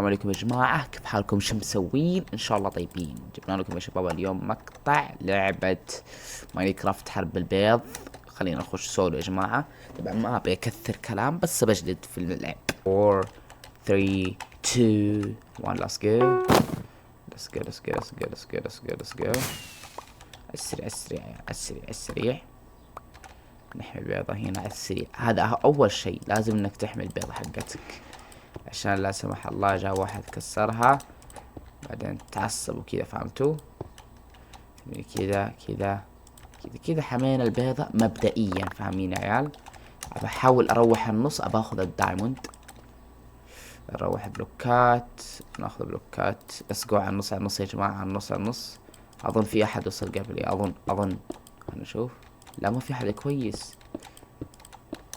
السلام عليكم يا جماعة، كيف حالكم؟ شو مسوين؟ ان شاء الله طيبين. جبنا لكم يا شباب اليوم مقطع لعبة ماينكرافت حرب البيض. خلينا نخش سولو يا جماعة. طبعا ما ابي اكثر كلام، بس بجلد في اللعب. 4 3 2 1 let's go let's go let's go let's go let's go let's go let's go. السريع السريع السريع السريع. نحمي البيضة هنا على السريع. هذا اول شيء لازم انك تحمي البيضة حقتك، عشان لا سمح الله جاء واحد كسرها بعدين تعصب وكذا، فهمتوا؟ كذا كذا كذا كذا حمينا البيضة مبدئيا، فاهمين يا عيال؟ بحاول اروح النص، ابى اخذ ال diamond. نروح بلوكات، ناخذ بلوكات. let's go على النص، على النص يا جماعة، على النص، على النص. اظن في احد وصل قبلي، اظن. خلينا نشوف. لا ما في احد، كويس.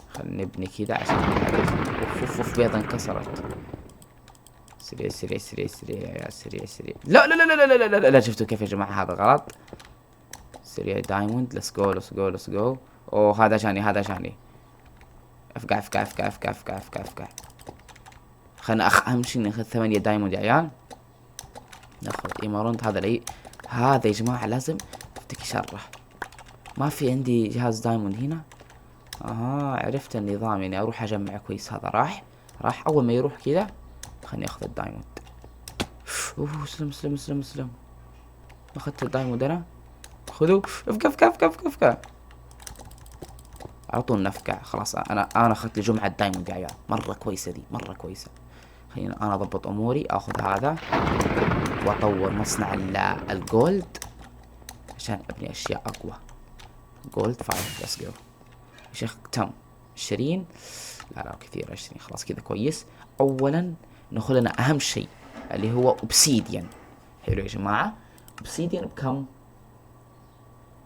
خلينا نبني كذا عشان ما حد يدخل. اوف اوف اوف، بيضة انكسرت. سريع سريع سريع سريع يا سريع سريع. لا لا لا لا لا لا لا لا، شفتوا كيف يا جماعة؟ هذا غلط. سريع diamond، let's go let's go let's go. اوه هذا جاني، هذا جاني. افقع افقع افقع افقع افقع افقع افقع. خلنا اهم شيء ناخذ 8 diamond يا عيال. ناخذ emerald. هذا لي، هذا يا جماعة لازم افتكي شره. ما في عندي جهاز diamond هنا. عرفت النظام، اروح اجمع كويس. هذا راح اول ما يروح كذا خلني اخذ ال diamond. اوه سلم سلم سلم سلم. اخذت ال diamond انا. خذوا. افقع افقع افقع افقع افقع. على طول نفقع خلاص. انا اخذت لي جمعة diamond يا عيال، مرة كويسة دي، مرة كويسة. خلينا انا اضبط اموري، اخذ هذا واطور مصنع ال gold عشان ابني اشياء اقوى. gold 5، let's go. يا شيخ تم 20، لا لا كثير 20، خلاص كذا كويس. اولا ناخذ لنا اهم شيء اللي هو obsidian. حلو يا جماعة، obsidian بكم؟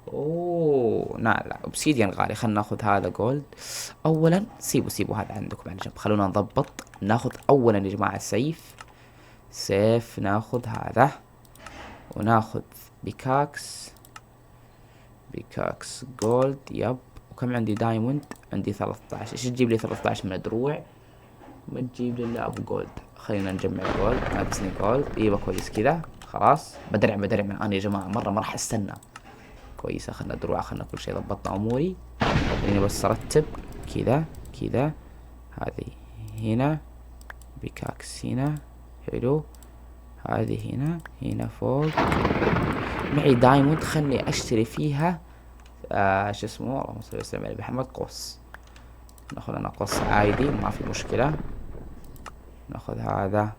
اوه لا لا obsidian غالي، خلينا ناخذ هذا gold اولا. سيبوا هذا عندكم على جنب، خلونا نضبط. ناخذ اولا يا جماعة سيف، سيف ناخذ هذا، وناخذ pickaxe، pickaxe gold. yep. وكم عندي diamond؟ عندي 13. ايش تجيب لي 13 من الدروع؟ ما تجيب لي الا ابو gold. خلينا نجمع gold، ناقصني gold. ايوه كويس كذا خلاص. بدرع من الان يا جماعة، مرة ما راح استنى. كويس، اخذنا دروع، اخذنا كل شيء، ضبطنا اموري. خليني بس ارتب كذا كذا. هذه هنا، pickaxe هنا، حلو. هذه هنا، هنا فوق. معي diamond، خلني اشتري فيها، شو اسمه، اللهم صل وسلم على محمد، قوس. ناخذ انا قوس عادي ما في مشكلة. ناخذ هذا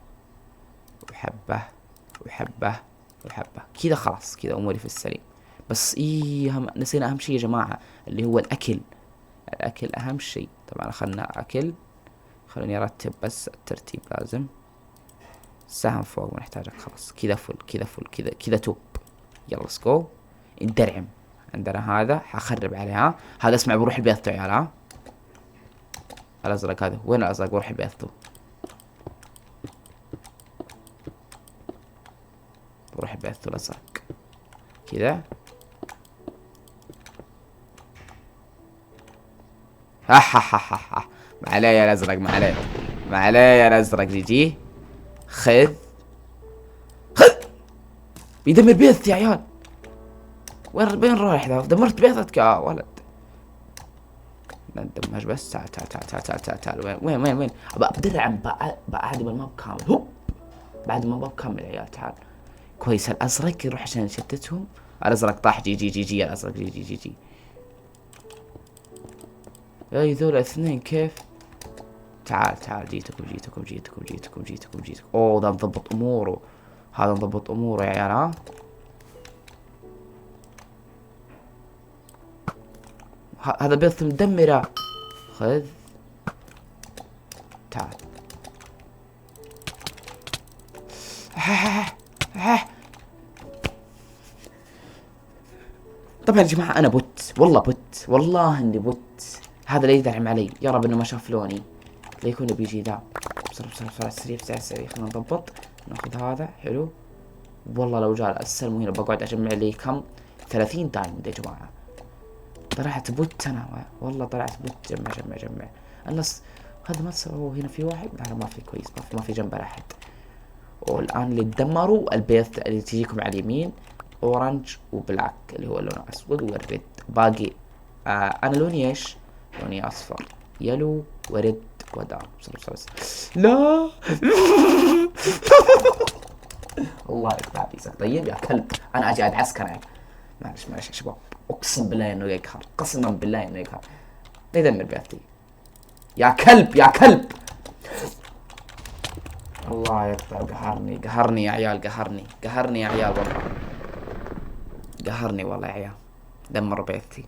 وحبة وحبة وحبة كذا، خلاص كذا اموري في السليم. بس نسينا اهم شيء يا جماعة اللي هو الاكل. الاكل اهم شيء. طبعا اخذنا اكل، خلوني ارتب بس الترتيب لازم. سهم فوق ما نحتاجك، خلاص كذا full كذا full كذا كذا top. يلا let's go. ندرعم. عندنا هذا حخرب عليها. هذا اسمع بروح البيض يا عيال، ها الازرق هذا وين الازرق؟ بروح بيضته، بروح بيضته الازرق كذا. ها ها ها ها ها. ما عليه يا الازرق، ما عليه، ما عليه يا الازرق. GG. خذ خذ، بيدمر بيضتي يا عيال. وين رايح ذا؟ دمرت بيضتك يا ولد. لا ندمج بس. تعال تعال تعال تعال تعال تعال تعال. وين وين وين وين؟ ابى ابدرعم، بعد ما ال map كامل. هوب بعد ما ال map كامل يا عيال. تعال كويس. الازرق يروح عشان نشتتهم. الازرق طاح. GG GG الازرق. GG GG. اي ذول اثنين كيف؟ تعال تعال، جيتكم جيتكم جيتكم جيتكم جيتكم جيتكم. اوه ذا مضبط اموره، هذا مضبط اموره يا عيال. ها هذا بيضة مدمرة. خذ تعال. طبعا يا جماعة أنا bot، والله bot، والله إني bot. هذا لا يدعم علي، يا رب إنه ما شاف لوني، لا يكون بيجي ذا. بسرعة بسرعة بسرعة، سريع سريع سريع. خلينا نضبط، ناخذ هذا. حلو. والله لو جاء السلم هنا بقعد أجمع لي كم؟ 30 diamond يا جماعة. طلعت bot أنا، والله طلعت bot. جمع جمع جمع. الناس هذا ما تسوى. هنا في واحد؟ لا، لا، ما في. كويس، ما في جنب أحد. والان اللي تدمروا البيض اللي تجيكم على اليمين orange و black اللي هو اللون الاسود وال red. باقي انا لوني ايش؟ لوني اصفر، yellow و red و dark. بسرعة بسرعة بسرعة. لا الله يقطع بيسك. طيب يا كلب، انا اجي ادعسك انا. معلش معلش يا شباب، اقسم بالله انه يقهر، قسما بالله انه يقهر. يدمر بيضتي يا كلب يا كلب. الله يقطع، قهرني قهرني يا عيال، قهرني قهرني يا عيال والله، قهرني والله يا عيال. دمروا بيضتي،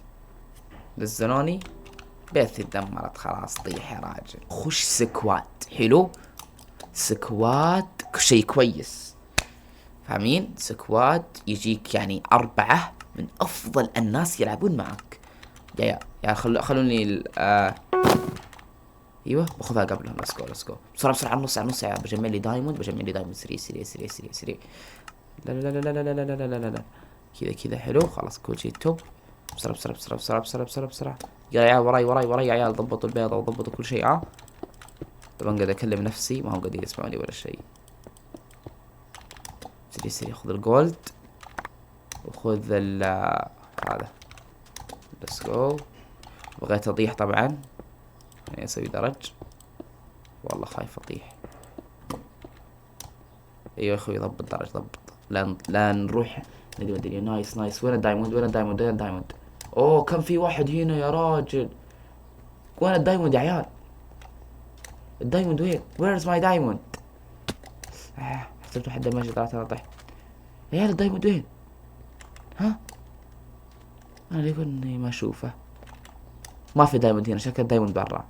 نزلوني بيضتي تدمرت خلاص. طيح يا راجل. خش squad، حلو squad شيء كويس، فاهمين؟ squad يجيك يعني 4 من افضل الناس يلعبون معك. يا يا يا خلوني ايوه باخذها قبلهم. let's go let's go، بسرعة بسرعة، على النص على النص يا عيال. بجمع لي diamond، بجمع لي diamond سريع سريع سريع سريع سريع. لا لا لا لا لا لا لا لا لا لا لا، كذا كذا حلو خلاص، كل شيء top. بسرعة بسرعة بسرعة بسرعة بسرعة بسرعة بسرعة. يا عيال وراي وراي وراي يا عيال، ضبطوا البيضة وضبطوا كل شيء. طبعا قاعد اكلم نفسي، ما هم قاعدين يسمعوني ولا شيء. سريع سريع، خذ ال gold وخذ هذا. let's go. بغيت اطيح طبعا، يعني اسوي درج، والله خايف اطيح. ايوه يا اخوي ضبط درج، ضبط، لا نروح نقلب الدنيا. nice nice. وين ال diamond؟ وين ال diamond؟ وين ال diamond؟ اوه كم في واحد هنا يا راجل. وين ال diamond يا عيال؟ ال diamond وين؟ Where's my diamond؟ حسبت حد ماشي طلعت انا طحت. يا عيال ال diamond وين؟ ها؟ انا ليه اني ما اشوفه؟ ما في diamond هنا، شكل ال diamond برا.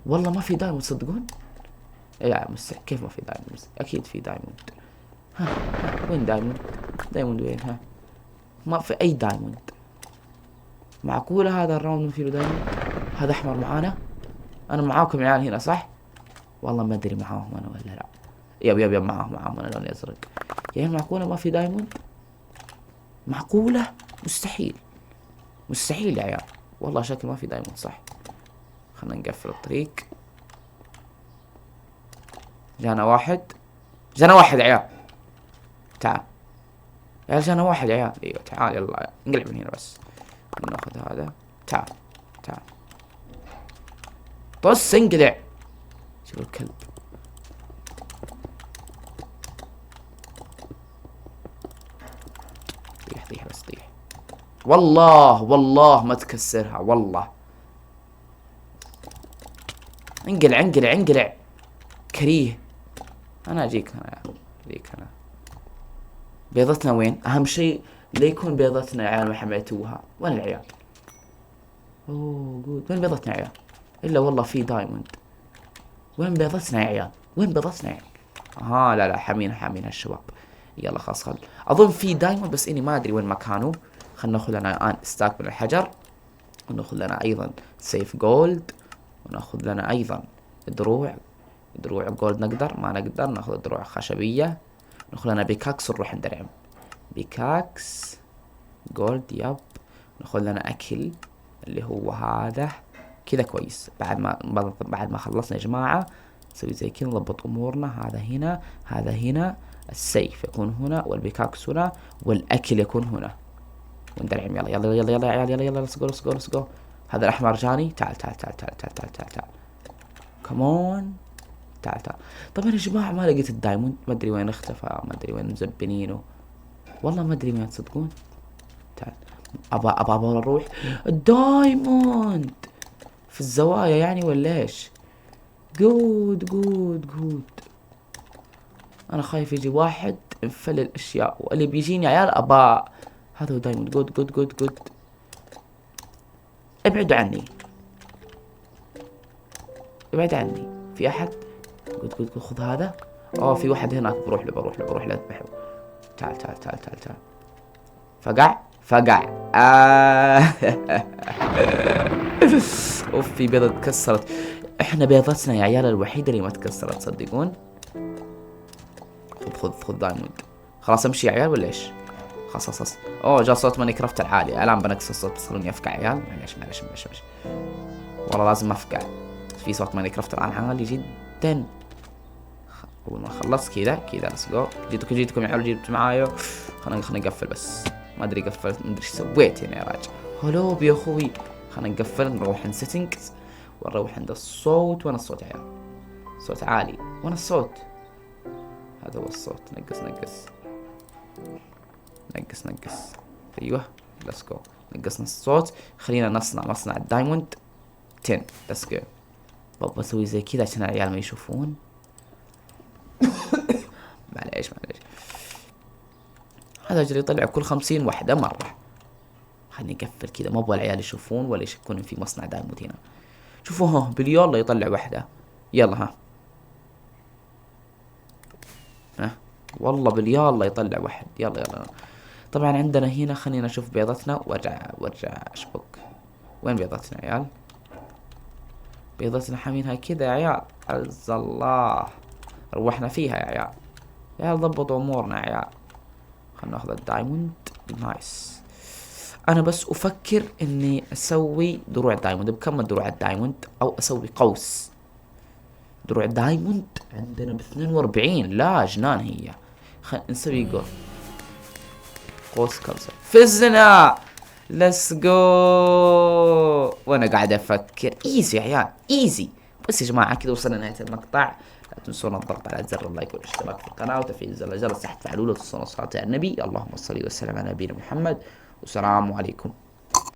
والله ما في diamond تصدقون؟ يا مستحيل، كيف ما في diamond؟ اكيد في diamond. ها، ها، وين diamond؟ diamond وين؟ ها ما في اي diamond. معقولة هذا ال round ما فيه له diamond؟ هذا احمر معانا؟ انا معاكم يا عيال هنا صح؟ والله ما ادري معاهم انا ولا لا. yep yep yep معاهم، معاهم، انا لوني ازرق. يا عيال معقولة ما في diamond؟ معقولة؟ مستحيل مستحيل يا عيال، والله شكل ما في diamond صح. خلنا نقفل الطريق. جانا واحد، جانا واحد يا عيال، تعال يا عيال، جانا واحد يا عيال. ايوه تعال، يلا انقلع من هنا بس. خلنا ناخذ هذا. تعال تعال، طس انقلع. شوف الكلب. طيح طيح بس طيح. والله والله ما تكسرها والله. انقلع انقلع انقلع، كريه. انا اجيك، انا اجيك. انا بيضتنا وين؟ اهم شيء ليكون بيضتنا يا عيال ما حميتوها. وين العيال؟ اوه good، وين بيضتنا يا عيال؟ الا والله في diamond. وين بيضتنا يا عيال؟ وين بيضتنا يا عيال؟ لا لا، حامينها حامينها الشباب. يلا خلاص خل، اظن في diamond بس اني ما ادري وين مكانه. خلنا ناخذ لنا الان stack من الحجر، وناخذ لنا ايضا سيف gold، وناخذ لنا ايضا دروع، دروع gold نقدر ما نقدر ناخذ دروع خشبية، ناخذ لنا pickaxe ونروح ندرعم. pickaxe gold yep. ناخذ لنا اكل اللي هو هذا كذا كويس. بعد ما خلصنا يا جماعة نسوي زي كذا، نضبط امورنا. هذا هنا، هذا هنا، السيف يكون هنا، وال pickaxe هنا، والاكل يكون هنا. وندرعم. يلا يلا يلا يلا يا عيال، يلا يلا، let's go let's go let's go. هذا الاحمر جاني، تعال تعال تعال تعال تعال تعال تعال تعال، كمون تعال تعال. طبعا يا جماعة ما لقيت ال diamond، ما ادري وين اختفى، ما ادري وين مزبنينه، والله ما ادري وين تصدقون. تعال ابى ابى اروح ال diamond في الزوايا يعني ولا ايش؟ good good good. انا خايف يجي واحد ينفل الاشياء، واللي بيجيني يا عيال ابى هذا هو diamond. good good good good. ابعدوا عني، ابعد عني. في احد؟ good good good. خذ هذا. في واحد هناك، بروح له بروح له بروح له اذبحه. تعال تعال تعال تعال تعال. فقع فقع. اوف، في بيضة تكسرت. احنا بيضتنا يا عيال الوحيدة اللي ما تكسرت، تصدقون؟ خذ خذ خذ diamond. خلاص امشي يا عيال ولا ايش؟ خلاص خلاص خلاص. جاء صوت ماينكرافت العالي. الان بنقص الصوت بس خلوني افقع يا عيال. معلش معلش معلش معلش، والله لازم افقع. في صوت ماينكرافت الان عالي جدا. اول ما خلص كذا كذا let's go. جيتكم جيتكم يا عيال، جيت معايا. خلينا نقفل بس، ما ادري قفلت، ما ادري ايش سويت هنا يا راجل. هلوب يا اخوي. خلينا نقفل، نروح عند settings ونروح عند الصوت. وين الصوت يا عيال؟ صوت عالي. وين الصوت؟ هذا هو الصوت. نقص نقص نقص نقص. ايوه let's go، نقصنا الصوت. خلينا نصنع مصنع ال diamond 10. let's go. بسوي زي كذا عشان العيال ما يشوفون. معليش معليش، هذا اجل يطلع كل 50 واحدة مرة. خليني اقفل كذا، ما ابغى العيال يشوفون ولا يشكون إن في مصنع diamond هنا. شوفوا ها باليلا يطلع واحدة. يلا ها ها، والله باليلا يطلع واحد. يلا يلا. طبعا عندنا هنا، خلينا نشوف بيضتنا وارجع اشبك. وين بيضتنا يا عيال؟ بيضتنا حامينها كذا يا عيال، عز الله روحنا فيها يا عيال. يا عيال ضبطوا امورنا يا عيال. خلينا ناخذ ال diamond. nice. انا بس افكر اني اسوي دروع diamond. بكم دروع ال diamond؟ او اسوي قوس دروع diamond. عندنا ب42. لا جنان هي. خلينا نسوي قوس كلسر. فزنا، let's go. وانا قاعد افكر easy يا عيال، easy. بس يا جماعة كذا وصلنا لنهاية المقطع. لا تنسون الضغط على زر ال like والاشتراك في القناة وتفعيل زر الجرس تحت تفعلوا له، وتنسون الصلاة على النبي. اللهم صل وسلم على نبينا محمد، والسلام عليكم.